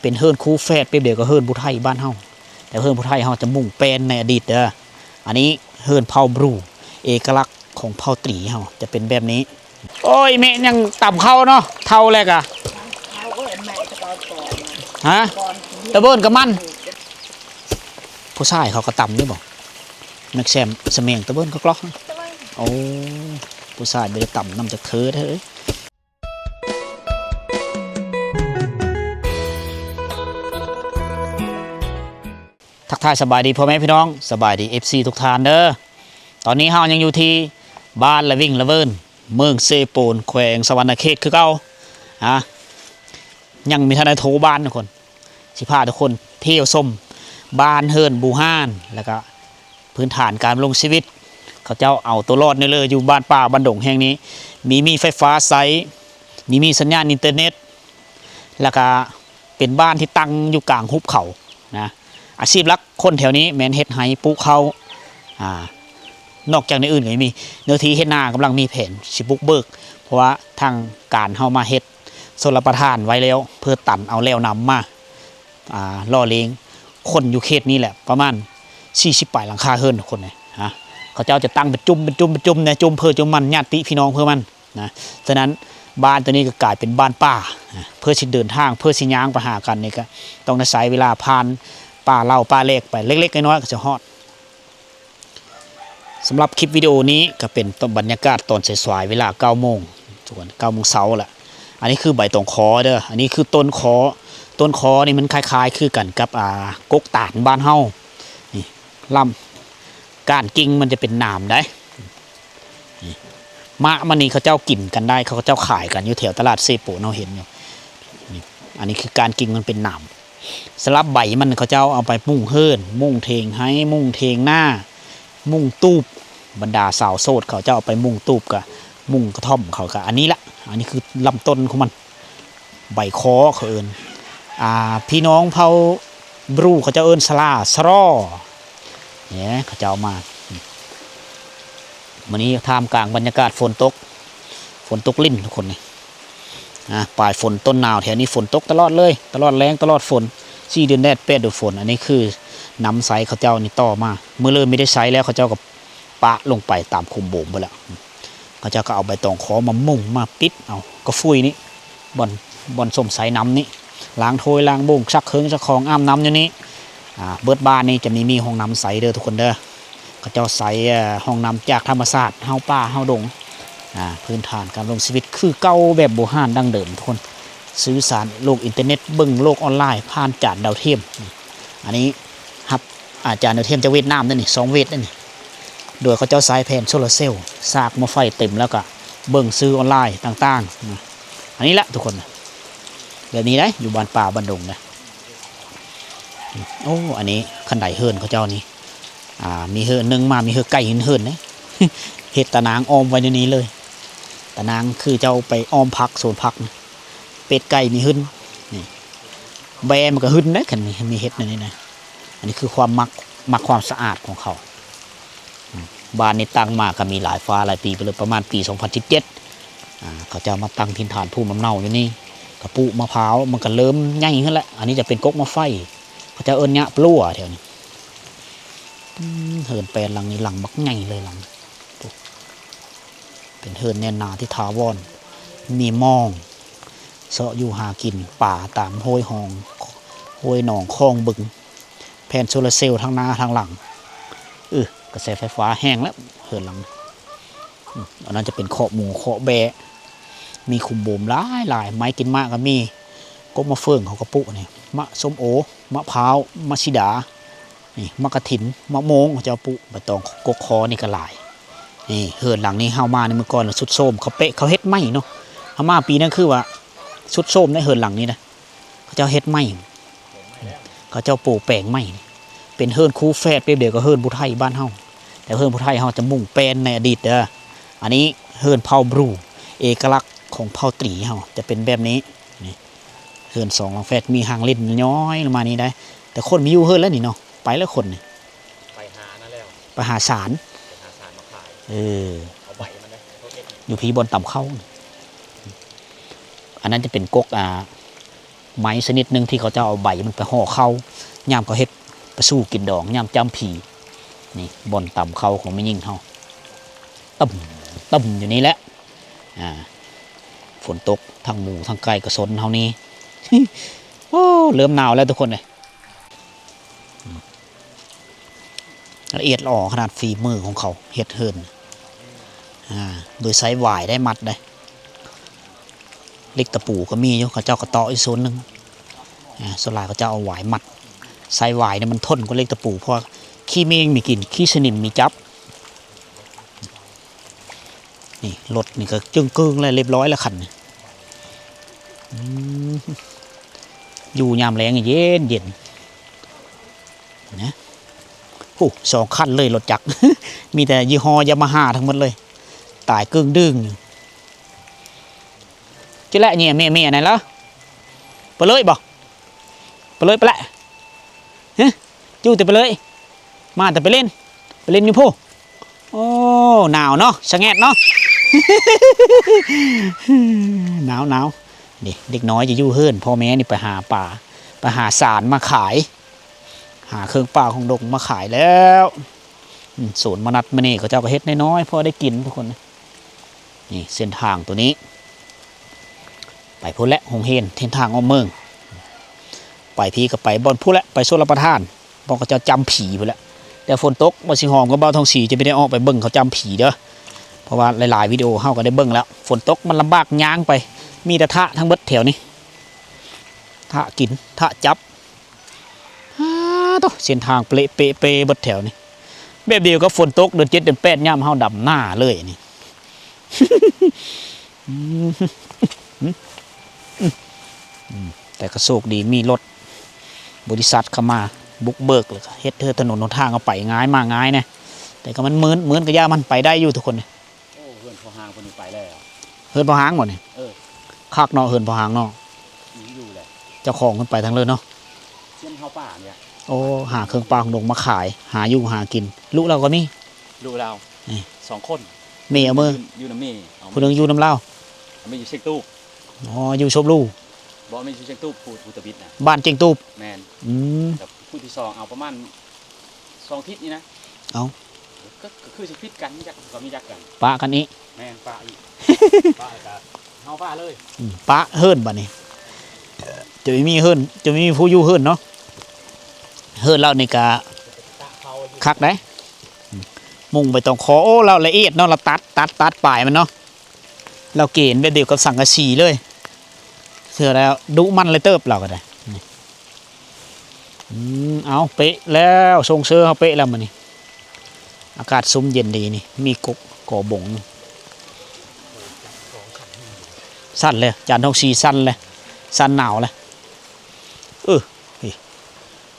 ເປັນເຮືອນຄູ່ແຝດ ແບບດຽວກັບເຮືອນຜູ້ໄທບ້ານເຮົາ, ແຕ່ເຮືອນຜູ້ໄທເຮົາຈະມຸງແປ້ນໃນອະດີດເດີ. ອັນນີ້ເຮືອນເຜົ່າບຣູ ເອກະລັກຂອງເຜົ່າຕີເຮົາຈະເປັນແບບນີ້. ໂອ້ຍ ແມ່ຍັງຕຳເຂົ້າເນາະ ເຖົ້າແລ້ວກະ ຮະ ຕະເບີນກັບມັນ. ຜູ້ຊາຍເຂົາກໍຕຳຢູ່ບໍ່? ແມັກແຊມສະແໝງຕະເບີນກໍກລອກ. ໂອ້ ຜູ້ຊາຍບໍ່ໄດ້ຕຳນຳຈັກເທື່ອເດີ້. ທັກທາຍສະບາຍດີພໍ່ແມ່ພີ່ນ້ອງ, ສະບາຍດີ ເອັຟຊີ ທຸກທ່ານເດີ້. ຕອນນີ້ເຮົາຍັງຢູ່ທີ່ບ້ານລະວິງລະເວີນ ເມືອງເຊໂປນ ແຂວງສະຫວັນນະເຂດຄືເກົ່າ. ອາ ຍັງມີທັນໄດ້ໂທບ້ານທຸກຄົນ. ຊິພາທຸກຄົນທ່ຽວຊົມບ້ານເຮືອນບູຮານ ແລ້ວກະພື້ນຖານການດຳລົງຊີວິດ. ເຂົາເຈົ້າເອົາຕົວລອດແນວເລີຍ ຢູ່ບ້ານປ່າບ້ານດົງແຫ່ງນີ້ ມີ ມີໄຟຟ້າໃຊ້ ມີ ມີສັນຍານອິນເຕີເນັດ ແລ້ວກະເປັນບ້ານທີ່ຕັ້ງຢູ່ກາງຫຸບເຂົານະ. ອາຊີບຫຼັກຄົນແຖວນີ້ແມ່ນເຮັດໄຮ່ປູກເຂົ້າ. ອາ ນອກຈາກແນວອື່ນກໍຍັງມີເນື້ອທີ່ເຮັດນາ ກຳລັງມີແຜນຊິບຸກເບີກ ເພາະວ່າທາງການເຮົາມາເຮັດຊົນລະປະທານໄວ້ແລ້ວ ເພື່ອຕັນເອົາແລ້ວນຳມາ ອ່າ ຫຼໍ່ລ້ຽງຄົນຢູ່ເຂດນີ້ແຫຼະ ປະມານສີ່ສິບປາຍຫຼັງຄາເຮືອນ ທຸກຄົນເອີຍ. ເຂົາເຈົ້າຈະຕັ້ງເປັນຈຸ່ມ ເປັນຈຸ່ມ ເປັນຈຸ່ມແດ່ ຈຸ່ມເພິ່ນຈຸ່ມມັນ ຍາດຕິພີ່ນ້ອງເພິ່ນມັນນະ. ສະນັ້ນ ບ້ານໂຕນີ້ກໍກາຍເປັນບ້ານປ່າ ເພື່ອຊິເດີນທາງ ເພື່ອຊິຍ່າງໄປຫາກັນນີ້ ກໍຕ້ອງໄດ້ໃຊ້ເວລາຜ່ານປ່າເຫຼົ່າປ່າແລກໄປ ເລັກໆນ້ອຍໆກໍຈະຮອດ. ສຳລັບຄລິບວິດີໂອນີ້ກໍເປັນບັນຍາກາດຕອນສາຍໆ ເວລາເກົ້າໂມງ ເກົ້າໂມງເຊົ້າລະ. ອັນນີ້ຄືໃບຕອງຄໍເດີ້. ອັນນີ້ຄືຕົ້ນຄໍ. ຕົ້ນຄໍນີ້ມັນຄ້າຍໆຄືກັນກັບ ອ່າ ກົກຕານບ້ານເຮົາ. ນີ້ ລຳ ກ້ານກິ່ງມັນຈະເປັນໜາມໄດ໋. ນີ້ ໝາກມັນນີ້ເຂົາເຈົ້າກິນກັນໄດ້ ເຂົາເຈົ້າຂາຍກັນຢູ່ແຖວຕະຫຼາດເຊໂປນ ເຮົາເຫັນຢູ່. ນີ້ ອັນນີ້ຄືກ້ານກິ່ງມັນເປັນໜາມ. ສຳລັບໃບມັນ ເຂົາເຈົ້າເອົາໄປມຸງເຮືອນ ມຸງເຖງໄຮ່ ມຸງເຖງນາ ມຸງຕູບ. ບັນດາສາວໂສດເຂົາເຈົ້າເອົາໄປມຸງຕູບ ກະມຸງກະທ່ອມເຂົາ ກະອັນນີ້ລະ. ອັນນີ້ຄືລຳຕົ້ນຂອງມັນ ໃບຄໍເຂົາເອີ້ນ. ອ່າ ພີ່ນ້ອງເຜົ່າບຣູເຂົາເຈົ້າເອີ້ນສະຫຼາ ສະຫຼໍ. ແໜ ເຂົາເຈົ້າເອົາມາ. ມື້ນີ້ທ່າມກາງບັນຍາກາດຝົນຕົກ ຝົນຕົກລິນທຸກຄົນນີ້. ອາ ປາຍຝົນຕົ້ນໜາວ ແຖວນີ້ຝົນຕົກຕະຫຼອດເລີຍ ຕະຫຼອດແລ້ງຕະຫຼອດຝົນ ສີ່ເດືອນແດດ ແປດເດືອນຝົນ. ອັນນີ້ຄືນ້ຳໃຊ້ເຂົາເຈົ້ານີ້ຕໍ່ມາ ມື້ເລີ່ມມີໄດ້ໃຊ້ແລ້ວ ເຂົາເຈົ້າກໍປະລົງໄປຕາມຂຸມໂບມພຸ້ນລະ. ເຂົາເຈົ້າກໍເອົາໃບຕອງຄໍມາມຸງມາປິດເອົາ ກໍຟຸຍນີ້ ບ່ອນ ບ່ອນຊົມໃຊ້ນ້ຳນີ້ ລ້າງຖ້ວຍລ້າງໂບງ ຊັກເຄື່ອງຊັກຂອງ ອາບນ້ຳຢູ່ນີ້. ອາ ເບິດບ້ານນີ້ຈະມີ ມີຫ້ອງນ້ຳໃຊ້ເດີ້ທຸກຄົນເດີ້. ເຂົາເຈົ້າໃຊ້ ເອີ ຫ້ອງນ້ຳຈາກທຳມະຊາດ ເຮົາປ່າເຮົາດົງ. ອາ ພື້ນຖານການດຳລົງຊີວິດຄືເກົ່າແບບບູຮານດັ້ງເດີມທຸກຄົນ. ສື່ສານໂລກອິນເຕີເນັດ ເບິ່ງໂລກອອນລາຍຜ່ານຈານດາວທຽມ. ອັນນີ້ຮັບ ອາ ຈານດາວທຽມຈາກຫວຽດນາມເດ້ນີ້ ສອງຫວຽດເດ້ນີ້. ໂດຍເຂົາເຈົ້າໃຊ້ແຜ່ນໂຊລາເຊວ ສາກໝໍ້ໄຟເຕັມແລ້ວກະເບິ່ງສື່ອອນລາຍຕ່າງໆນະ. ອັນນີ້ລະທຸກຄົນ ແບບນີ້ໄດ໋ ຢູ່ບ້ານປ່າບ້ານດົງນະ. ໂອ້ ອັນນີ້ຄັນໄດເຮືອນເຂົາເຈົ້ານີ້ ອາ ມີເຮືອນໜຶ່ງມາ ມີເຮືອໄກ່ເຮືອນເດ້ ເຮັດຕາໜ່າງອ້ອມໄວ້ໃນນີ້ເລີຍ. ຕາໜ່າງຄືເຈົ້າໄປອ້ອມຜັກ ສວນຜັກນະ ເປັດໄກ່ມີຫຶ້ນ. ນີ້ ແບ້ມັນກໍຫຶ້ນເດ້ ຄັນມີ ມີເຮັດແນວນີ້ນະ. ອັນນີ້ຄືຄວາມມັກ ມັກຄວາມສະອາດຂອງເຂົາ. ບ້ານນີ້ຕັ້ງມາກໍມີຫຼາຍຟ້າຫຼາຍປີໄປເລີຍ ປະມານປີສອງພັນສິບເຈັດ ອາ ເຂົາເຈົ້າມາຕັ້ງຖິ່ນຖານພູມລຳເນົາຢູ່ນີ້ ກໍປູກມະພ້າວ ມັນກໍເລີ່ມໃຫຍ່ຂຶ້ນແລ້ວ. ອັນນີ້ຈະເປັນກົກໝາກໄຟ ເຂົາເຈົ້າເອີ້ນຍະປະຫຼວແຖວນີ້. ອືມ ເຮືອນແປດຫຼັງນີ້ ຫຼັງບັກໃຫຍ່ເລີຍ ຫຼັງ ເປັນເຮືອນແໜ້ນໜາທີ່ຖາວອນ ມີມອງ ເຊາະຢູ່ຫາກິນປາຕາມຫ້ວຍຫອງ ຫ້ວຍໜອງ ຄອງ ບຶງ. ແຜ່ນໂຊລາເຊວທັງໜ້າທັງຫຼັງ. ເອີ ກະແສໄຟຟ້າແຮງແລ້ວເຮືອນຫຼັງ. ອືມ ອັນນັ້ນຈະເປັນຄອກໝູ ຄອກແບ້ ມີຂຸມໂບມຫຼາຍໆ. ໄມ້ກິນໝາກກໍມີ ກົກໝາກເຝີ່ງເຂົາກໍປູກນີ້ ໝາກສົ້ມໂອ ໝາກພ້າວ ໝາກສີດາ ນີ້ ໝາກກະຖິນ ໝາກໂມງ ເຂົາເຈົ້າປູກ. ໃບຕອງກົກຄໍນີ້ກໍຫຼາຍ. ນີ້ເຮືອນຫຼັງນີ້ ເຮົາມາໃນມື້ກ່ອນສຸດໂຊມ ເຂົາເປະ ເຂົາເຮັດໃໝ່ເນາະ. ເຮົາມາປີນັ້ນຄືວ່າສຸດໂຊມໃນເຮືອນຫຼັງນີ້ນະ. ເຂົາເຈົ້າເຮັດໃໝ່ ເຂົາເຈົ້າໂປະແປງໃໝ່. ເປັນເຮືອນຄູ່ແຝດ ແບບດຽວກັບເຮືອນຜູ້ໄທບ້ານເຮົາ ແຕ່ເຮືອນຜູ້ໄທເຮົາຈະມຸງແປ້ນໃນອະດີດເດີ. ອັນນີ້ເຮືອນເຜົ່າບຣູ ເອກະລັກຂອງເຜົ່າຕີເຮົາຈະເປັນແບບນີ້. ນີ້ ເຮືອນສອງຫຼັງແຝດ ມີຮາງຫຼິ້ນຍ້ອຍລົງມານີ້ໄດ໋ ແຕ່ຄົນມີຢູ່ເຮືອນແລ້ວນີ້ເນາະ. ໄປແລ້ວຄົນນີ້ ໄປຫານັ້ນແລ້ວ ໄປຫາສານ ໄປຫາສານມາຂາຍ. ເອີ ເອົາໃບມັນເດ້ ຢູ່ພີ້ບ່ອນຕຳເຂົ້າ. ອັນນັ້ນຈະເປັນກົກ ອ່າ ໄມ້ຊະນິດໜຶ່ງທີ່ເຂົາເຈົ້າເອົາໃບມັນໄປຫໍ່ເຂົ້າ ຍາມເຂົາເຮັດປາຊູ້ກິນດອງ ຍາມຈ້ຳຜີ. ນີ້ບ່ອນຕຳເຂົ້າຂອງແມ່ຍິງເຮົາ ຕຶ້ມ ຕຶ້ມຢູ່ນີ້ແຫຼະ. ອ່າ ຝົນຕົກ ທັງໝູທັງໄກ່ກໍຊົນເຮົານີ້. ໂອ້ ເລີ່ມໜາວແລ້ວທຸກຄົນເອີຍ. ລະອຽດຫຼໍຂະໜາດ ຝີມືຂອງເຂົາເຮັດເຮືອນ ອ່າ ໂດຍໃຊ້ຫວາຍໄດ້ມັດໄດ້. ເຫຼັກຕະປູກໍມີຢູ່ ເຂົາເຈົ້າກໍເຕາະຢູ່ໂຊນໜຶ່ງ. ອ່າ ສ່ວນຫຼາຍເຂົາເຈົ້າເອົາຫວາຍມັດ ໃຊ້ຫວາຍນີ້ມັນທົນກວ່າເຫຼັກຕະປູ ເພາະວ່າຂີ້ເມງມີກິນ ຂີ້ສະໜິມມີຈັບ. ນີ້ລົດນີ້ກໍຈຶ່ງກຶ່ງແລ້ວ ລຽບຮ້ອຍແລ້ວຄັນນີ້. ອືມ ຢູ່ຍາມແລ້ງເຢັນໆ ນະ. ໂອ້ ສອງຄັນເລີຍລົດຈັກ ມີແຕ່ຍີ່ຫໍ້ຢາມາຮາທັງໝົດເລີຍ ຕາຍກຶ່ງດຶງຢູ່. ຈິແລະເຍເມຍໆ ນັ້ນລະ ໄປເລີຍບໍ່? ໄປເລີຍ ໄປແຫຼະ. ຮະ ຢູ່ແຕ່ໄປເລີຍ ມາແຕ່ໄປຫຼິ້ນ ໄປຫຼິ້ນຢູ່ພຸ້ນ. ໂອ້ ໜາວເນາະ ສະແງດເນາະ ໜາວໆ. ນີ້ເດັກນ້ອຍຈະຢູ່ເຮືອນ ພໍ່ແມ່ນີ້ໄປຫາປາ ໄປຫາສານມາຂາຍ ຫາເຄື່ອງປ່າຂອງດົງມາຂາຍແລ້ວ. ອືມ ສວນມະນັດມື້ນີ້ເຂົາເຈົ້າກໍເຮັດນ້ອຍໆ ພໍໄດ້ກິນທຸກຄົນ. ນີ້ເສັ້ນທາງໂຕນີ້ ໄປພຸ້ນແຫຼະ ໂຮງຮຽນ ເສັ້ນທາງອ້ອມເມືອງ. ໄປພີ້ກໍໄປບ່ອນພຸ້ນແຫຼະ ໄປຊົນລະປະທານ ບ່ອນເຂົາເຈົ້າຈ້ຳຜີພຸ້ນແຫຼະ. ແຕ່ຝົນຕົກ ບ່າວສີຫອມກັບບ່າວທອງສີຈະບໍ່ໄດ້ອອກໄປເບິ່ງເຂົາຈ້ຳຜີເດີ້ ເພາະວ່າຫຼາຍໆ ວິດີໂອເຮົາກໍໄດ້ເບິ່ງແລ້ວ. ຝົນຕົກມັນລຳບາກຍ່າງໄປ ມີແຕ່ທະທັງເບິດແຖວນີ້ ທະກິນ ທະຈັບ. ອາໂທ້ ເສັ້ນທາງເປະເປະເປເບິດແຖວນີ້ ແບບດຽວກັບຝົນຕົກເດືອນເຈັດເດືອນແປດ ຍາມເຮົາດຳນາເລີຍນີ້. ອືມ ອືມ ອືມ ແຕ່ກໍໂຊກດີມີລົດບໍລິສັດເຂົ້າມາບຸກເບີກ ແລ້ວກໍເຮັດເຮືອນຖະໜົນຫົນທາງ ເອົາໄປງ່າຍມາງ່າຍແນ່. ແຕ່ກໍມັນມືນ ມືນກໍຢ່າ ມັນໄປໄດ້ຢູ່ທຸກຄົນ. ໂອ້ ເຮືອນພໍ່ຮ້າງເພິ່ນນີ້ໄປແລ້ວ. ເຮືອນພໍ່ຮ້າງບໍ່ນີ້? ເອີ ຄັກເນາະ ເຮືອນພໍ່ຮ້າງເນາະ. ອືມ ຢູ່ແຫຼະ ເຈົ້າຂອງເພິ່ນໄປທາງເລີຍເນາະ. ສ່ຽນເຮົາປ່ານີ້ແຫຼະ. ໂອ້ ຫາເຄື່ອງປ່າຂອງດົງມາຂາຍ ຫາຢູ່ຫາກິນ. ລູກລາວກໍມີ? ລູກລາວ ເອີ ສອງຄົນ. ແມ່ເອົາເມືອ? ຢູ່ນຳແມ່ ຜູ້ໜຶ່ງຢູ່ນຳລາວ. ແມ່ຢູ່ຊຽງຕູບ. ອໍ ຢູ່ຊົບລູ. ບໍ່ ແມ່ຢູ່ຊຽງຕູບ ພູ ພູຕະບິດນະ. ບ້ານຊຽງຕູບ. ແມ່ນ. ອືມ ແລ້ວຜູ້ທີສອງເອົາປະມານ ສອງທິດນີ້ນະ. ເອົ້າ ກໍ ກໍຄືຊິຜິດກັນ ຮູ້ຈັກ ກໍຮູ້ຈັກກັນ ປະກັນອີກ. ແມ່ນ ປະອີກ ປະແລ້ວກໍເຮົາປະເລີຍ. ອືມ ປະເຮືອນບັດນີ້ ຈະມີເຮືອນ ຈະມີຜູ້ຢູ່ເຮືອນເນາະ. ເຮືອນລາວນີ້ກະຄັກໄດ໋ ອືມ ມຸງໃບຕອງຄໍ. ໂອ້ ລາວລະອຽດເນາະ ລາວຕັດ ຕັດ ຕັດປາຍມັນເນາະ. ລາວເກນແບບດຽວກັບສັງກະສີເລີຍ. ເທື່ອລະດຸໝັ່ນເລີຍເຕີບ ລາວກໍໄດ້. ອືມ ເອົາ ເປະແລ້ວ ຊົງເຊີເຮົາເປະແລ້ວມື້ນີ້. ອາກາດຊຸ່ມເຢັນດີນີ້ ມີກົກກໍບົງ. ສັ່ນເລີຍ ຈານທອງສີສັ່ນເລີຍ ສັ່ນໜາວເລີຍ. ເອີ ນີ້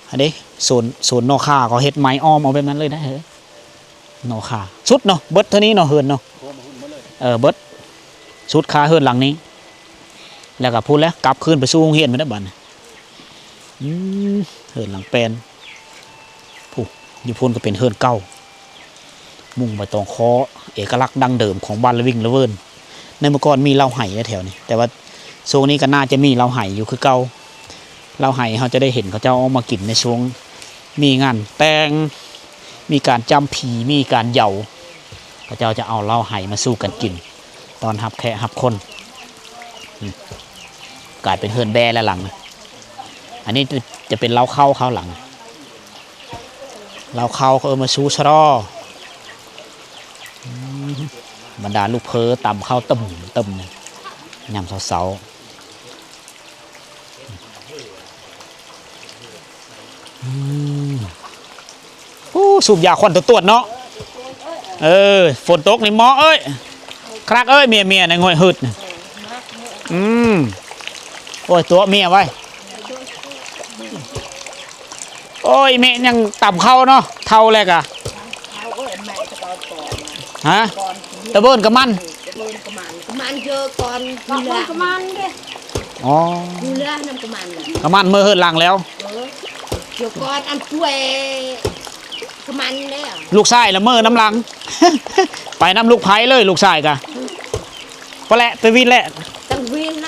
ອັນນີ້ ໂຊນ ໂຊນໜໍ່ຂ່າ ເຂົາເຮັດໄມ້ອ້ອມເອົາແບບນັ້ນເລີຍນະ. ເອີ ໜໍ່ຂ່າ ສຸດເນາະ ເບິດເທົ່ານີ້ເນາະ ເຮືອນເນາະ. ເອີ ເບິດ ສຸດຄາເຮືອນຫຼັງນີ້ ແລ້ວກໍພຸ້ນແຫຼະ ກັບຄືນໄປສູ່ໂຮງຮຽນພຸ້ນແຫຼະບັດນີ້. ອືມ ເຮືອນຫຼັງແປນ ຜູ້ ຢູ່ພຸ້ນກໍເປັນເຮືອນເກົ່າ ມຸງໃບຕອງຄໍ ເອກະລັກດັ້ງເດີມຂອງບ້ານລະວິງລະເວີນ. ໃນເມື່ອກ່ອນມີເລົ້າໄຫແຖວນີ້ ແຕ່ວ່າຊ່ວງນີ້ກໍໜ້າຈະມີເລົ້າໄຫຢູ່ຄືເກົ່າ. ເລົ້າໄຫເຮົາຈະໄດ້ເຫັນເຂົາເຈົ້າເອົາມາກິນໃນຊ່ວງມີງານແຕ່ງ ມີການຈ້ຳຜີ ມີການເຍົາ ເຂົາເຈົ້າຈະເອົາເລົ້າໄຫມາສູ່ກັນກິນ ຕ້ອນຮັບແຂກຮັບຄົນ. ອືມ ກາຍເປັນເຮືອນແບ້ແລ້ວຫຼັງນີ້. ອັນນີ້ຈະ ຈະເປັນເລົ້າເຂົ້າເຂົາຫຼັງ ເລົ້າເຂົ້າເຂົາເອີ້ນວ່າຊູສະລໍ. ອືມ ບັນດາລູກເພີຕຳເຂົ້າຕຶ້ມໆ ຍາມເຊົ້າໆ. ອືມ ໂອ້ ສູບຢາຄວັນຕວດໆເນາະ. ເອີ ຝົນຕົກນີ້ເໝາະເອີຍ ຄັກເອີຍ ເມຍໆ ໃນງວຍຫຶດ. ອືມ ໂອ້ຍ ຕົວະເມຍໄວ້. ໂອ້ຍ ແມ່ຍັງຕຳເຂົ້າເນາະ ເຖົ້າແລ້ວກະ. ຮະ ຕະເບີນກະມັນ ກະມັນເຢີກ່ອນ ກະມັນເດ້. ອໍ ຢູ່ເຮືອນນຳກະມັນ ກະມັນເມືອເຮືອນຫຼັງແລ້ວ. ເອີ ເດີກ່ອນອັນປ່ວຍກະມັນແລ້ວ ລູກຊາຍລະເມືອນຳຫຼັງ ໄປນຳລູກໃພ້ເລີຍ ລູກຊາຍກະ ປະແຫຼະ ໄປວິນແຫຼະ ຕັ້ງວິນໃນ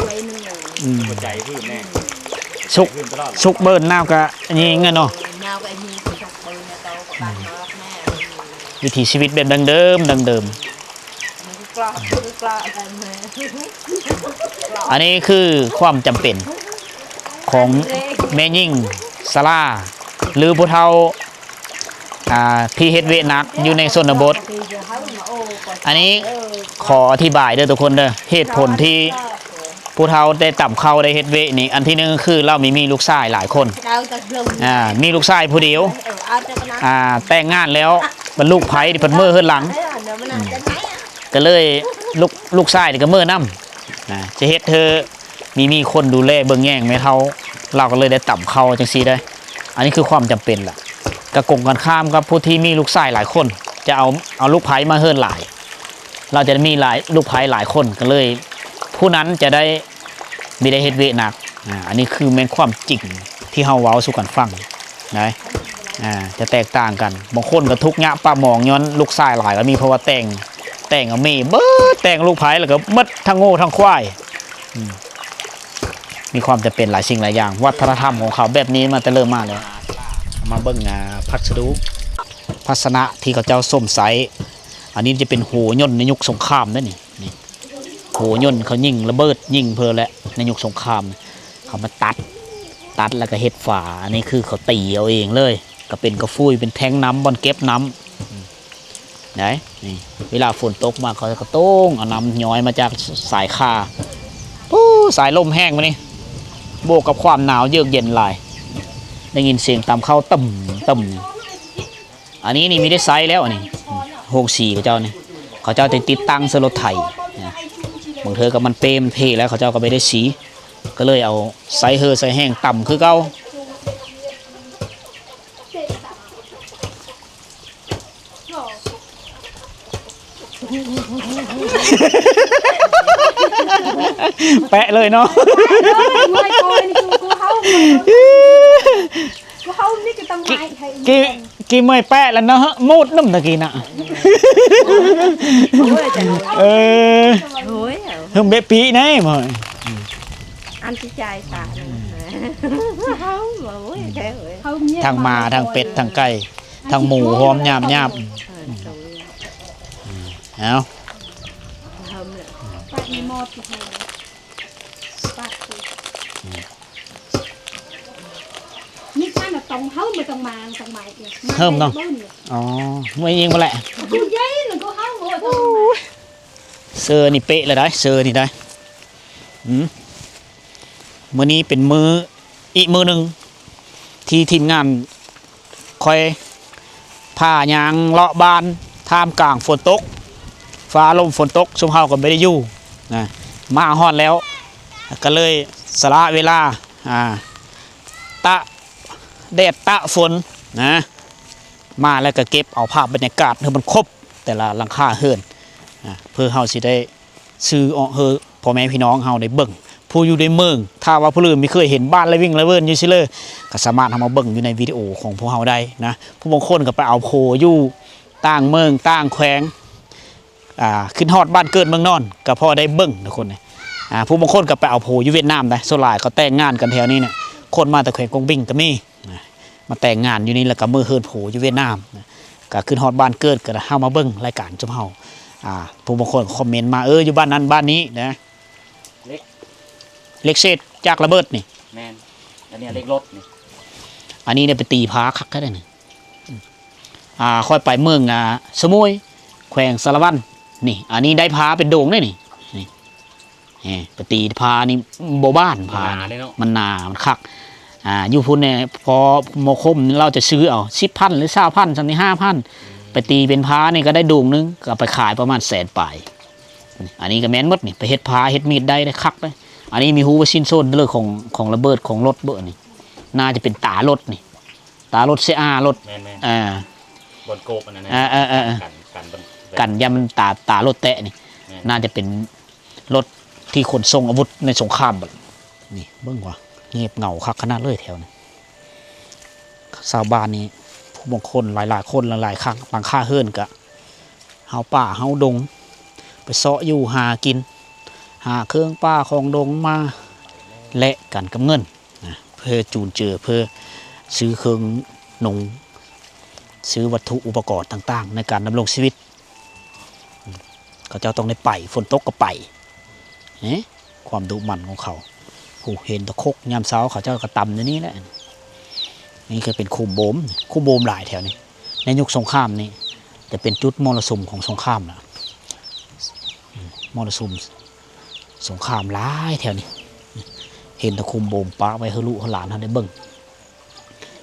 ອືມ ຫົວໃຈພື້ນແນ່ ສຸກ ຊຸກເບີນ ໜາວກະຍິງອະເນາະ. ໜາວກະຍິງ ສຸກເບີນແລ້ວກໍປານອອກແນ່. ວິຖີຊີວິດແບບດັ້ງເດີມ ດັ້ງເດີມ. ອັນນີ້ຄືຄວາມຈຳເປັນຂອງແມ່ຍິງຊະລາ ຫຼື ຜູ້ເຖົ້າ ອ່າ ທີ່ເຮັດວຽກໜັກຢູ່ໃນຊົນນະບົດ. ອັນນີ້ຂໍອະທິບາຍເດີທຸກຄົນເດີ ເຫດຜົນທີ່ຜູ້ເຖົ້າໄດ້ຕຳເຂົ້າໄດ້ເຮັດວຽກນີ້ ອັນທີໜຶ່ງຄືລາວມີ ມີລູກຊາຍຫຼາຍຄົນ ອ່າ ມີລູກຊາຍຜູ້ດຽວ ອ່າ ແຕ່ງງານແລ້ວ ບັດລູກໃຜນີ້ເພິ່ນເມືອເຮືອນຫຼັງ ກໍເລີຍລູກ ລູກຊາຍນີ້ກໍເມືອນຳ ນະ ຈະເຮັດໃຫ້ມີ ມີຄົນດູແລເບິ່ງແຍງແມ່ເຖົ້າ ລາວກໍເລີຍໄດ້ຕຳເຂົ້າຈັ່ງຊີ້ໄດ໋. ອັນນີ້ຄືຄວາມຈຳເປັນລະ ກະກົງກັນຂ້າມກັບຜູ້ທີ່ມີລູກຊາຍຫຼາຍຄົນ ຈະເອົາ ເອົາລູກໃຜມາເຮືອນຫຼາຍ ລາວຈະໄດ້ມີຫຼາຍ ລູກໃຜຫຼາຍຄົນ ກໍເລີຍຜູ້ນັ້ນຈະໄດ້ ມີໄດ້ເຮັດວຽກໜັກ. ອ່າ ອັນນີ້ຄືແມ່ນຄວາມຈິງທີ່ເຮົາເວົ້າສູ່ກັນຟັງໄດ໋ ອ່າ ຈະແຕກຕ່າງກັນ ບາງຄົນກໍທຸກຍາກປາໝອງຍ້ອນລູກຊາຍຫຼາຍກໍມີ ເພາະວ່າແຕ່ງ ແຕ່ງເອົາເມເບີດ ແຕ່ງລູກໃຜແລ້ວກໍໝົດທັງງົວທັງຄວາຍ. ອືມ ມີຄວາມຈຳເປັນຫຼາຍສິ່ງຫຼາຍຢ່າງ ວັດທະນະທຳຂອງເຂົາແບບນີ້ມາແຕ່ເລີ່ມມາແລ້ວ. ມາເບິ່ງ ອ່າ ພັດສະດຸ ພາຊະນະທີ່ເຂົາເຈົ້າສົມໃຊ້ ອັນນີ້ຈະເປັນໂຫຍົນໃນຍຸກສົງຄາມເດ້ນີ້ ນີ້ ໂຫຍົນເຂົາຍິງລະເບີດຍິງເພີ້ແຫຼະ ໃນຍຸກສົງຄາມ ເຂົາມາຕັດ ຕັດແລ້ວກໍເຮັດຝາ ອັນນີ້ຄືເຂົາຕີເອົາເອງເລີຍ ກໍເປັນກະຟຸຍ ເປັນແທ້ງນ້ຳ ບ່ອນເກັບນ້ຳ ໄດ໋ ນີ້ ເວລາຝົນຕົກມາ ເຂົາກໍໂຕ່ງເອົານ້ຳຍ້ອຍມາຈາກສາຍຄາ ປູ້ ສາຍລົມແຮງມື້ນີ້ ບວກກັບຄວາມໜາວເຢືອກເຢັນຫຼາຍ ໄດ້ຍິນສຽງຕຳເຂົ້າຕຶ້ມ ຕຶ້ມ. ອັນນີ້ນີ້ມີໄດ້ໃຊ້ແລ້ວ ອັນນີ້ໂຮງສີເຂົາເຈົ້ານີ້ ເຂົາເຈົ້າໄດ້ຕິດຕັ້ງໃສ່ລົດໄຖ ບາງເທື່ອກໍມັນເປມັນເພແລ້ວ ເຂົາເຈົ້າກໍບໍ່ໄດ້ສີ ກໍເລີຍເອົາໃຊ້ເຫີໃຊ້ແຮງຕຳຄືເກົ່າ. ແປະເລີຍເນາະ ເອີຍ ເມື່ອຍ ໂອ້ຍ ນີ້ຄື ຄືເຮົາ ຄືເຮົານີ້ກໍຕ້ອງໄມ້ໃຫ້ ກີ້ ກີ້ເມື່ອຍແປະແລ້ວເນາະ ມູດນຳຕະກີ້ນະ ໂອ້ຍ ເອີ ໂອ້ຍ ເຮີມເບະປີແນ່ເມື່ອຍ ອັນຊິຈ່າຍຕາ ເຮົາ ໂອ້ຍ ແທ້ເວີຍ ທັງໝາ ທັງເປັດ ທັງໄກ່ ທັງໝູ ຫອມຫຍາບໆ ເອີ ເອົາ ປາກມີໝໍດຕິດແທ້ ປາກຕິດ ອືມ ນີ້ປານະ ຕ້ອງເຮົາ ບໍ່ຕ້ອງມາ ຕ້ອງມາອີກ ເຮີມເນາະ ອໍ ເມື່ອຍິງບໍ່ແຫຼະ ຜູ້ໃຫຍ່ນະກໍເຮົາ ໂອ້ຍ ເສື້ອນີ້ເປະແລ້ວໄດ໋ ເສື້ອນີ້ໄດ໋ ອືມ ມື້ນີ້ເປັນມື້ ອີກມື້ໜຶ່ງ ທີ່ທີມງານຂ້ອຍພາຍ່າງເລາະບ້ານ ທ່າມກາງຝົນຕົກ ຟ້າລົມຝົນຕົກ ຊຸມເຮົາກໍບໍ່ໄດ້ຢູ່ນະ ມາຮອດແລ້ວ ກໍເລີຍສະຫຼະເວລາ ອ່າ ຕາກແດດຕາກຝົນນະ ມາແລ້ວກໍເກັບເອົາພາບບັນຍາກາດໃຫ້ມັນຄົບແຕ່ລະຫຼັງຄາເຮືອນນະ ເພື່ອເຮົາຊິໄດ້ ຊື່ອອກເຮີ ພໍ່ແມ່ພີ່ນ້ອງເຮົາໄດ້ເບິ່ງ ຜູ້ຢູ່ໃນເມືອງ ຖ້າວ່າຜູ້ອື່ນບໍ່ເຄີຍເຫັນບ້ານລະວິ່ງລະເວີນຢູ່ຊີ້ເລີ ກໍສາມາດເຂົ້າມາເບິ່ງຢູ່ໃນວິດີໂອຂອງພວກເຮົາໄດ້ນະ ຜູ້ບາງຄົນກໍໄປເອົາໂພຢູ່ຕ່າງເມືອງຕ່າງແຂວງ ອ່າ ຄິດຮອດບ້ານເກີດເມືອງນອນ ກໍພໍໄດ້ເບິ່ງທຸກຄົນ. ອ່າ ຜູ້ບາງຄົນກໍໄປເອົາຜົວຢູ່ຫວຽດນາມໄດ໋, ສ່ວນຫຼາຍເຂົາແຕ່ງງານກັນແຖວນີ້ນະ, ຄົນມາແຕ່ແຂວງກວາງຕິງກໍມີນະ ມາແຕ່ງງານຢູ່ນີ້ ແລ້ວກໍເມືອເຮືອນຜົວຢູ່ຫວຽດນາມນະ, ກໍຄິດຮອດບ້ານເກີດ ກໍເຮົາມາເບິ່ງລາຍການຊຸມເຮົາ. ອ່າ ຜູ້ບາງຄົນກໍຄອມເມັນມາ ເອີ ຢູ່ບ້ານນັ້ນບ້ານນີ້ນະ. ເຫຼັກ ເຫຼັກເສດຈາກລະເບີດນີ້. ແມ່ນ. ອັນນີ້ເຫຼັກລົດນີ້. ອັນນີ້ໄດ້ໄປຕີພາຄັກແທ້ນີ້. ອ່າ ຂ້ອຍໄປເມືອງ ອ່າ ສະໝຸຍ ແຂວງສາລະວັນນີ້. ອັນນີ້ໄດ້ພາເປັນໂດງເດ້ນີ້. ນີ້ ນີ້ ໄປຕີພານີ້ບໍ່ບານພາ ມັນໜາເດ້ເນາະ ມັນໜາ ມັນຄັກ. ອ່າ ຢູ່ພຸ້ນນີ້ ພໍໝໍຄົມລາວຈະຊື້ເອົາສິບພັນ ຫຼື ຊາວພັນ ສ່ຳນີ້ຫ້າພັນ. ໄປຕີເປັນພານີ້ກໍໄດ້ໂດງໜຶ່ງ ກໍເອົາໄປຂາຍປະມານແສນປາຍ. ອັນນີ້ກໍແມ່ນໝົດນີ້ ໄປເຮັດພາເຮັດມີດໄດ້ ໄດ້ຄັກເດ້. ອັນນີ້ມີຮູ້ວ່າຊິ້ນສ່ວນເລີຍຂອງ ຂອງລະເບີດຂອງລົດເບີນີ້. ໜ້າຈະເປັນຕາລົດນີ້ ຕາລົດເຊອາລົດ. ແມ່ນໆ ເອີ ບ່ອນໂກບອັນນັ້ນນະ. ເອີໆໆໆ ກັນ ກັນ ກັນຢ້ານມັນຕາ ຕາລົດແຕະນີ້. ແມ່ນ. ໜ້າຈະເປັນລົດທີ່ຂົນສົ່ງອາວຸດໃນສົງຄາມ. ນີ້ເບິ່ງວ່າ ເງບເຫງົາຄັກຂະໜາດເລີຍແຖວນີ້. ຊາວບ້ານນີ້ ຜູ້ບາງຄົນ ຫຼາຍໆຄົນ ຫຼາຍໆຄັ້ງ ຫຼັງຄາເຮືອນກະ ເຮົາປ່າເຮົາດົງ ໄປເຊາະຢູ່ຫາກິນ ຫາເຄື່ອງປ່າຂອງດົງມາແລກກັນກັບເງິນນະ ເພື່ອຈູນເຈືອ ເພື່ອຊື້ເຄື່ອງນຸ່ງ ຊື້ວັດຖຸອຸປະກອນຕ່າງໆ ໃນການດຳລົງຊີວິດ. ເຂົາເຈົ້າຕ້ອງໄດ້ໄປ ຝົນຕົກກໍໄປ. ເອີ ຄວາມດຸໝັ່ນຂອງເຂົາ. ຜູ້ເຫັນຕະຄົກຍາມເຊົ້າ ເຂົາເຈົ້າກໍຕຳຢູ່ນີ້ແຫຼະ. ນີ້ຄືເປັນຄູບໂບມ ຄູບໂບມຫຼາຍແຖວນີ້. ໃນຍຸກສົງຄາມນີ້ ຈະເປັນຈຸດມໍລະສຸມຂອງສົງຄາມລະ ອືມ ມໍລະສຸມສົງຄາມຫຼາຍແຖວນີ້. ເຫັນແຕ່ຄູບໂບມປະໄວ້ໃຫ້ລູກໃຫ້ຫຼານເຮົາໄດ້ເບິ່ງ.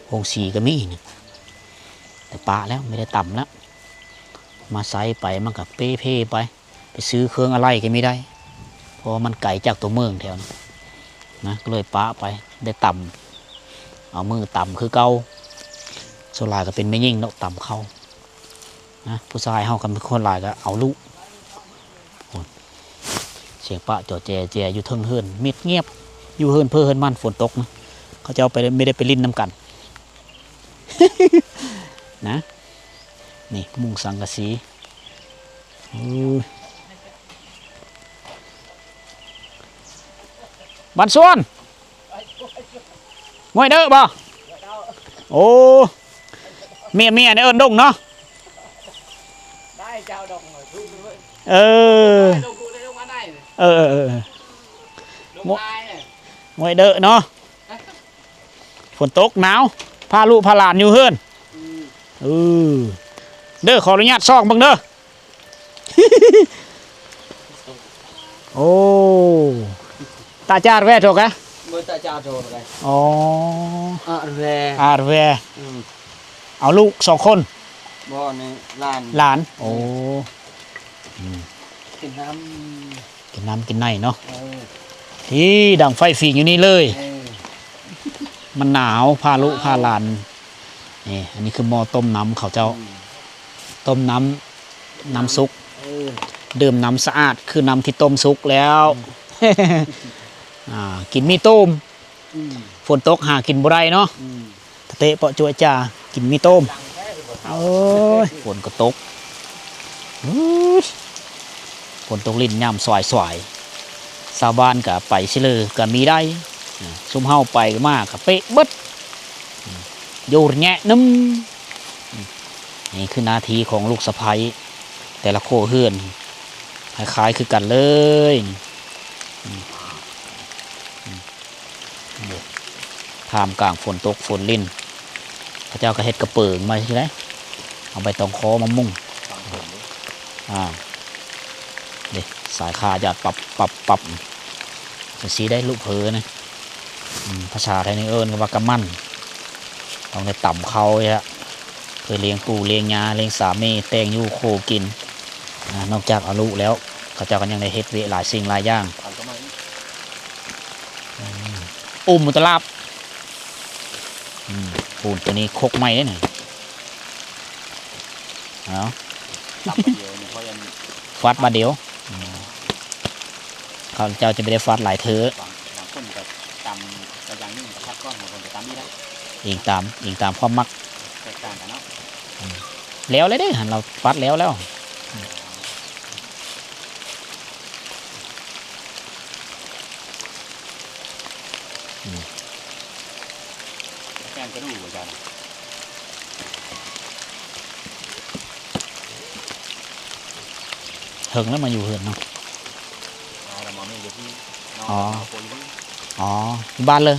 ໂຮງສີກໍມີນີ້ ແຕ່ປະແລ້ວ ບໍ່ໄດ້ຕຳແລ້ວ. ມາໄຊໄປມັນກໍເປ່ເພໄປ. ໄປຊື້ເຄື່ອງອາໄຫຼ່ກໍມີໄດ້ ເພາະວ່າມັນໄກຈາກຕົວເມືອງແຖວນີ້ນະ ກໍເລີຍປະໄປ ໄດ້ຕຳ ເອົາມືຕຳຄືເກົ່າ. ສ່ວນຫຼາຍກໍເປັນແມ່ຍິງເນາະ ຕຳເຂົ້ານະ. ຜູ້ຊາຍເຮົາກໍ ສ່ວນຫຼາຍກໍເອົາລູກ. ໂອ້ຍ ສຽງປະຈໍແຈແຈຢູ່ເທິງເຮືອນ ມິດງຽບ. ຢູ່ເຮືອນເພີເຮືອນມັນ ຝົນຕົກນະ ເຂົາເຈົ້າໄປ ໄມ່ໄດ້ໄປຫຼິ້ນນຳກັນນະ. ນີ້ມຸງສັງກະສີ. ເອີຍ ບ້ານສວນ ງວຍເດີບໍ່? ໂອ້ ເມຍ ເມຍນີ້ເອີ້ນດົງເນາະ. ເອີ ເອີ ເອີ ເອີ ງວຍເດີເນາະ. ຝົນຕົກໜາວ ພາລູກພາຫຼານຢູ່ເຮືອນ. ອືມ ເອີ ເດີ ຂໍອະນຸຍາດສ່ອງເບິ່ງເດີ. ໂອ້ ຕາຈາດແວໂທກະ ເບີຕາຈາດໂທກະ. ອໍ ອາແວ ອາແວ. ອືມ ເອົາລູກສອງຄົນ. ບໍ່ ນີ້ຫຼານ ຫຼານ. ໂອ້ ອືມ ກິນນ້ຳ ກິນນ້ຳກິນໃນເນາະ. ເອີ ທີ່ດັງໄຟຝີຢູ່ນີ້ເລີຍ. ເອີ ມັນໜາວ ພາລູກພາຫຼານ. ນີ້ ອັນນີ້ຄືໝໍ້ຕົ້ມນ້ຳເຂົາເຈົ້າ. ອືມ ຕົ້ມນ້ຳ ນ້ຳສຸກ. ເອີ ດື່ມນ້ຳສະອາດ ຄືນ້ຳທີ່ຕົ້ມສຸກແລ້ວ. ອືມ ອ່າ ກິນໝີ່ໂຕ້ມ. ອືມ ຝົນຕົກຫາກິນບໍ່ໄດ້ເນາະ. ອືມ ຕະເຕະເປາະຈົວຈາ ກິນໝີ່ໂຕ້ມ. ໂອ້ຍ ຝົນກໍຕົກ. ເອີຍ ຝົນຕົກລິນຍາມສວາຍໆ ຊາວບ້ານກໍໄປຊິເລີກໍມີໄດ້. ຊຸມເຮົາໄປມາກໍເປະເບິດ ໂຍແຍະນຳ. ນີ້ຄືໜ້າທີ່ຂອງລູກສະໃພ້ ແຕ່ລະຄົວເຮືອນ ຄ້າຍໆຄືກັນເລີຍ. ທ່າມກາງຝົນຕົກຝົນລິນ ເຂົາເຈົ້າກໍເຮັດກະເປີງມາຊີ້ໄດ໋ ເອົາໃບຕອງຄໍມາມຸງ. ອ່າ ເດ້ ສາຍຄາຢາດປັບ ປັບ ປັບ ຈັ່ງຊີ້ໄດ໋ ລູກເພີນະ. ອືມ ພາສາໄທນີ້ເອີ້ນວ່າກຳໝັ້ນ ຕ້ອງໄດ້ຕຳເຂົ້ານີ້ລະ ເພື່ອລ້ຽງປູ່ລ້ຽງຍ່າ ລ້ຽງສາມີ ແຕ່ງຢູ່ຄູ່ກິນ. ອ່າ ນອກຈາກເອົາລູກແລ້ວ ເຂົາເຈົ້າກໍຍັງໄດ້ເຮັດວຽກຫຼາຍສິ່ງຫຼາຍຢ່າງ. ອືມ ອຸມຕະລາບ. ອືມ ປູນຕົວນີ້ຄົກໃໝ່ເດ້ນີ້. ເອົາ ຕຳບາດດຽວນີ້ ເພາະຍັງ ຟາດບາດດຽວ. ອືມ ເຂົາເຈົ້າຈະບໍ່ໄດ້ຟາດຫຼາຍເທື່ອ. ບາງ ບາງຄົນກໍຕຳກະຢ່າງໜຶ່ງ ກໍພັກກ່ອນ ບາງຄົນກໍຕຳອີກນະ. ອີງຕາມ ອີງຕາມຄວາມມັກ ແຕກຕ່າງກັນເນາະ. ອືມ ແລ້ວແລ້ວເດ້ ຫັ້ນລາວຟາດແລ້ວແລ້ວ. ອືມ ແມ່ນກະດູກບໍ່ຈັກ ເຖິງແລ້ວມາຢູ່ເຮືອນເນາະ. ອໍ ຢູ່ບ້ານເລີຍ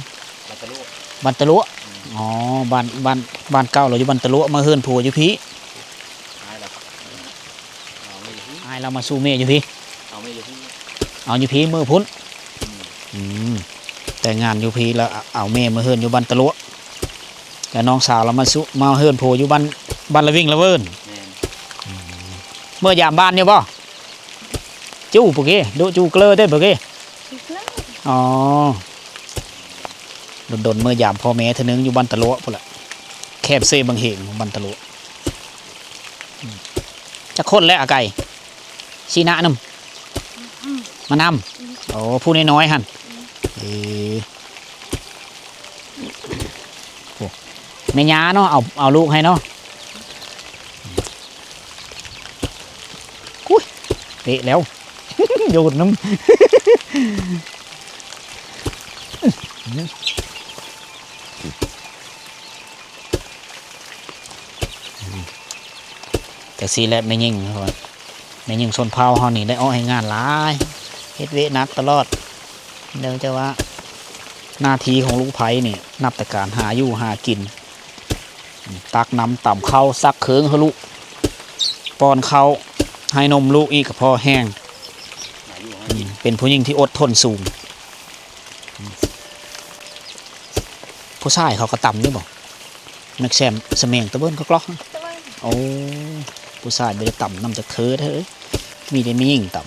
ບ້ານຕະຫຼວະ. ອໍ ບ້ານ ບ້ານ ບ້ານເກົ່າລາວຢູ່ບ້ານຕະຫຼວະ ມາເຮືອນຜົວຢູ່ພີ້. ອ້າຍລາວມາສູ່ແມ່ຢູ່ພີ້ ເອົາຢູ່ພີ້ເມືອພຸ້ນ. ອືມ ແຕ່ງງານຢູ່ພີ້ລະເອົາແມ່ມາເຮືອນຢູ່ບ້ານຕະຫຼວະ ແລະນ້ອງສາວລາວມາສູ່ ມາເຮືອນຜົວຢູ່ບ້ານ ບ້ານລະວິງລະເວີນ. ເມືອຢາມບ້ານຢູ່ບໍ່? ຈູ້ປະເກ ດຸຈູເກລີເດ້ປະເກ. ອໍ ດົນໆເມືອຢາມພໍ່ແມ່ເທື່ອໜຶ່ງຢູ່ບ້ານຕະຫຼວະພຸ້ນລະ ແຄມເຊບັງເຫງ ບ້ານຕະຫຼວະ. ຈັກຄົນແລ້ວອາໄກ່ ຊີນະນຳ ມານຳ. ໂອ້ ຜູ້ນ້ອຍໆຫັ້ນ. ເອີ ໂອ້ ແມ່ຍ່າເນາະ ເອົາ ເອົາລູກໃຫ້ເນາະ. ອຸ້ຍ ເຕະແລ້ວ ໂຍນນຳ. ຈັ່ງຊີ້ແຫຼະແມ່ຍິງ ແມ່ຍິງຊົນເຜົ່າເຮົານີ້ໄດ້ອອກແຮງງານຫຼາຍ ເຮັດວຽກໜັກຕະຫຼອດ ເນື່ອງຈາກວ່າໜ້າທີ່ຂອງລູກໃພ້ນີ້ ນັບແຕ່ການຫາຢູ່ຫາກິນ ຕັກນ້ຳຕຳເຂົ້າ ຊັກເຄື່ອງໃຫ້ລູກ ປ້ອນເຂົ້າໃຫ້ນົມລູກອີກກະພໍແຮງ. ເປັນຜູ້ຍິງທີ່ອົດທົນສູງ. ຜູ້ຊາຍເຂົາກະຕຳຢູ່ບໍ່? ແມັກແຊມ ສະແໝງ ຕະເບີນ ກະກລອກ. ໂອ້ ຜູ້ຊາຍບໍ່ໄດ້ຕຳນຳຈັກເທື່ອເດີ ມີແຕ່ແມ່ຍິງຕຳ.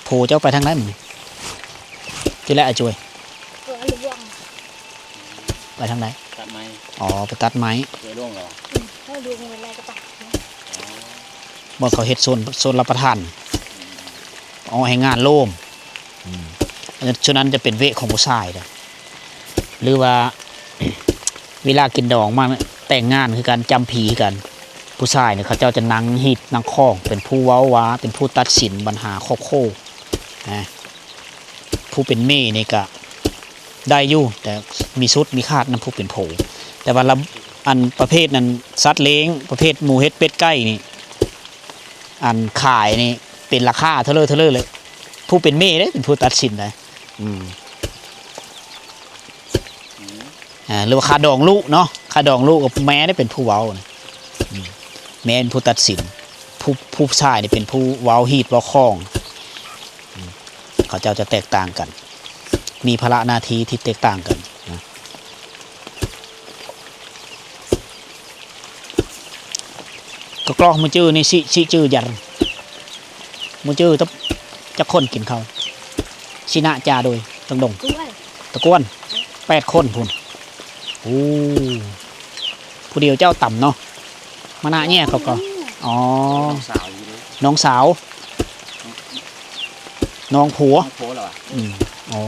ໂພເຈົ້າໄປທາງໃດມື້ນີ້? ທີ່ແລກອາຈວຍ ໄປທາງໃດ? ຕັດໄມ້. ອໍ ໄປຕັດໄມ້. ບ່ອນເຂົາເຮັດໂຊນ ໂຊນລຳປະທານ ເອົາແຮງງານໂລມ. ອືມ ສ່ວນນັ້ນຈະເປັນເວກຂອງຜູ້ຊາຍເດ້ ຫຼືວ່າເວລາກິນດອງມາແຕ່ງງານຄືກັນ ຈຳຜີຄືກັນ ຜູ້ຊາຍນີ້ເຂົາເຈົ້າຈະນັ່ງຮີດນັ່ງຄອງ ເປັນຜູ້ເວົ້າວ່າ ເປັນຜູ້ຕັດສິນບັນຫາຄອບຄົວນະ. ຜູ້ເປັນແມ່ນີ້ກະໄດ້ຢູ່ ແຕ່ມີຊຸດມີຂາດນຳຜູ້ເປັນໂພ ແຕ່ວ່າລະ ອັນປະເພດນັ້ນ ສັດລ້ຽງ ປະເພດໝູ ເຫັດ ເປັດ ໄກ່ນີ້ ອັນຂາຍນີ້ເປັນລາຄາເທົ່າເລີເທົ່າເລີເລີຍ ຜູ້ເປັນແມ່ເດ້ເປັນຜູ້ຕັດສິນໄດ໋. ອືມ ອ່າ ຫຼືວ່າຄ່າດອງລູກເນາະ ຄ່າດອງລູກກະແມ່ເດ້ເປັນຜູ້ເວົ້ານະ. ອືມ ແມ່ເປັນຜູ້ຕັດສິນ ຜູ້ ຜູ້ຊາຍນີ້ເປັນຜູ້ເວົ້າຮີດເວົ້າຄອງ. ອືມ ເຂົາເຈົ້າຈະແຕກຕ່າງກັນ ມີພາລະໜ້າທີ່ທີ່ແຕກຕ່າງກັນນະ. ກະກລອກ ມື້ຈື່ນີ້ຊິ ຊິຈື່ຢັນ ມື້ຈື່ ຈັກຄົນກິນເຂົ້າ ຊິນະ ຈາ ໂດຍ ຕັງດົງ ຕະກວນ ແປດຄົນພຸ້ນ. ໂອ້ ຜູ້ດຽວເຈົ້າຕຳເນາະ ມານະແຍ່ເຂົ້າກະ ອໍ ນ້ອງສາວ ນ້ອງຜົວ ນ້ອງຜົວລະ ອືມ ອໍ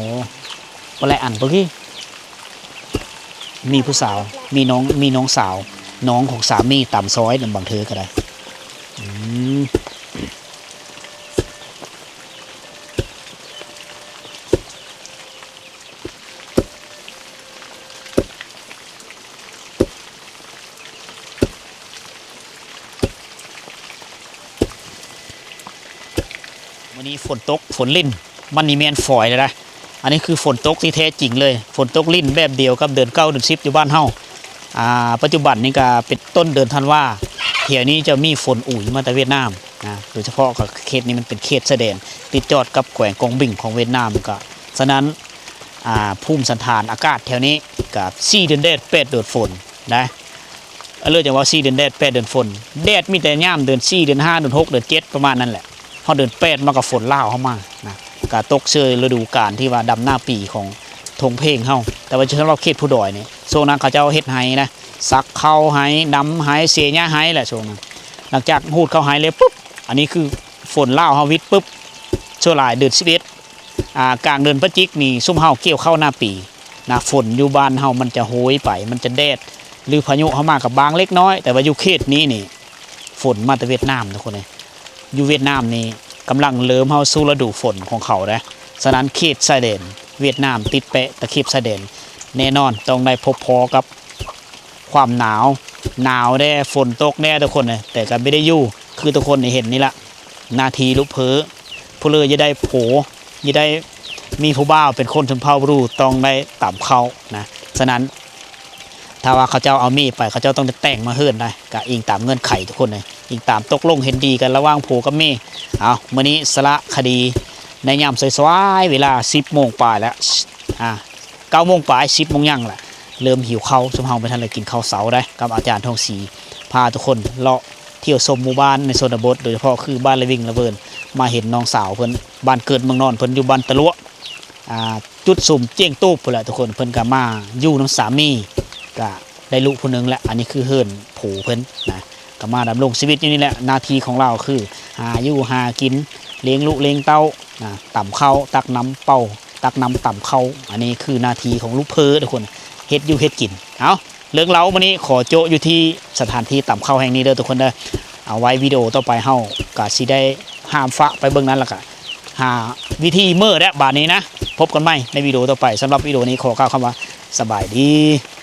ບໍ່ແລະອັນປະກີ້ ມີຜູ້ສາວ ມີນ້ອງ ມີນ້ອງສາວ ນ້ອງຂອງສາມີຕຳຊອຍນຳບາງເທື່ອກະໄດ້. ອືມ ມື້ນີ້ຝົນຕົກ ຝົນລິນ ມັນນີ້ແມ່ນຝອຍແລ້ວນະ. ອັນນີ້ຄືຝົນຕົກທີ່ແທ້ຈິງເລີຍ ຝົນຕົກລິນແບບດຽວກັບເດືອນເກົ້າເດືອນສິບຢູ່ບ້ານເຮົາ. ອາ ປັດຈຸບັນນີ້ກະເປັນຕົ້ນເດືອນທັນວາ ແຖວນີ້ຈະມີຝົນອຸຍມາແຕ່ຫວຽດນາມນະ ໂດຍສະເພາະກະເຂດນີ້ມັນເປັນເຂດຊາຍແດນ ຕິດຈອດກັບແຂວງກອງບິງຂອງຫວຽດນາມ. ກະສະນັ້ນ ອາ ພູມສັນຖານອາກາດແຖວນີ້ກະສີ່ເດືອນແດດ ແປດເດືອນຝົນນະ. ເລີຍຈັ່ງວ່າສີ່ເດືອນແດດ ແປດເດືອນຝົນ ແດດມີແຕ່ຍາມເດືອນສີ່ ເດືອນຫ້າ ເດືອນຫົກ ເດືອນເຈັດ ປະມານນັ້ນແຫຼະ. ຮອດເດືອນແປດມາກະຝົນລາວເຂົ້າມານະ ກະຕົກເຊີຍລະດູການທີ່ວ່າດຳນາປີຂອງທົ່ງເພງເຮົາ. ແຕ່ວ່າສຳລັບເຂດພູດອຍນີ້ ຊ່ວງນັ້ນເຂົາເຈົ້າເຮັດໄຮ່ນະ ສັກເຂົ້າໄຮ່ ດຳໄຮ່ ເສຍຫຍ້າໄຮ່ແຫຼະຊ່ວງນັ້ນ. ຫຼັງຈາກຮູດເຂົ້າໄຮ່ແລ້ວປຶບ ອັນນີ້ຄືຝົນລາວເຮົາຫວິດປຶບ ສ່ວນຫຼາຍເດືອນສິບເອັດ ອາ ກາງເດືອນພະຈິກນີ້ ຊຸມເຮົາກ່ຽວເຂົ້ານາປີນະ ຝົນຢູ່ບ້ານເຮົາມັນຈະໂຫຍໄປ ມັນຈະແດດ ຫຼືພາຍຸເຂົ້າມາກະບາງເລັກນ້ອຍ. ແຕ່ວ່າຢູ່ເຂດນີ້ນີ້ ຝົນມາແຕ່ຫວຽດນາມທຸກຄົນເອີຍ. ຢູ່ຫວຽດນາມນີ້ ກຳລັງເລີ່ມເຂົ້າສູ່ລະດູຝົນຂອງເຂົາເດ້. ສະນັ້ນເຂດຊາຍແດນຫວຽດນາມຕິດແປະຕະເຂັບຊາຍແດນ ແນ່ນອນຕ້ອງໄດ້ພົບພໍກັບຄວາມໜາວ, ໜາວແດ່ ຝົນຕົກແດ່ທຸກຄົນເອີຍ ແຕ່ກໍບໍ່ໄດ້ຢູ່ ຄືທຸກຄົນໄດ້ເຫັນນີ້ລະ. ໜ້າທີ່ລູກເພີ ຜູ້ເລີຢ່າໄດ້ໂຜ ຢ່າໄດ້ມີຜູ້ບ່າວເປັນຄົນຊົນເຜົ່າບຣູ ຕ້ອງໄດ້ຕຳເຂົ້ານະ. ສະນັ້ນ ຖ້າວ່າເຂົາເຈົ້າເອົາເມໄປ ເຂົາເຈົ້າຕ້ອງໄດ້ແຕ່ງມາເຮືອນໄດ້ ກະອີງຕາມເງື່ອນໄຂທຸກຄົນເອີຍ ອີງຕາມຕົກລົງເຫັນດີກັນລະຫວ່າງຜົວກັບເມ. ເອົາ ມື້ນີ້ສາລະຄະດີໃນຍາມສາຍໆ ເວລາສິບໂມງປາຍແລ້ວ ອາ ເກົ້າໂມງປາຍ ສິບໂມງຫຍັງລະ ເລີ່ມຫິວເຂົ້າ. ຊຸມເຮົາບໍ່ທັນໄດ້ກິນເຂົ້າເຊົ້າໄດ໋ ກັບອາຈານທອງສີ ພາທຸກຄົນເລາະທ່ຽວຊົມໝູ່ບ້ານໃນຊົນນະບົດ ໂດຍສະເພາະຄືບ້ານລະວິງລະເວີນ ມາເຫັນນ້ອງສາວເພິ່ນ ບ້ານເກີດເມືອງນອນເພິ່ນຢູ່ບ້ານຕະຫຼວະ ອ່າ ຈຸດສຸມຈຽງຕູບພຸ້ນແຫຼະທຸກຄົນ. ເພິ່ນກໍມາຢູ່ນຳສາມີ ກໍໄດ້ລູກຜູ້ໜຶ່ງແຫຼະ. ອັນນີ້ຄືເຮືອນຜົວເພິ່ນນະ ກໍມາດຳລົງຊີວິດຢູ່ນີ້ແຫຼະ. ໜ້າທີ່ຂອງລາວຄືຫາຢູ່ຫາກິນ ລ້ຽງລູກລ້ຽງເຕົ້ານະ ຕຳເຂົ້າ ຕັກນ້ຳເປົ່າ ຕັກນ້ຳຕຳເຂົ້າ. ອັນນີ້ຄືໜ້າທີ່ຂອງລູກເພີທຸກຄົນ ເຮັດຢູ່ເຮັດກິນ. ເອົ້າ ເລື່ອງເລົ່າມື້ນີ້ຂໍໂຈະຢູ່ທີ່ສະຖານທີ່ຕຳເຂົ້າແຫ່ງນີ້ເດີທຸກຄົນເດີ. ເອົາໄວ້ວິດີໂອຕໍ່ໄປເຮົາກໍຊິໄດ້ຫ້າມຟະໄປເບິ່ງນັ້ນ ແລ້ວກໍຫາວິທີເມີແລ້ວບາດນີ້ນະ. ພົບກັນໃໝ່ໃນວິດີໂອຕໍ່ໄປ. ສຳລັບວິດີໂອນີ້ຂໍກ່າວຄຳວ່າສະບາຍດີ.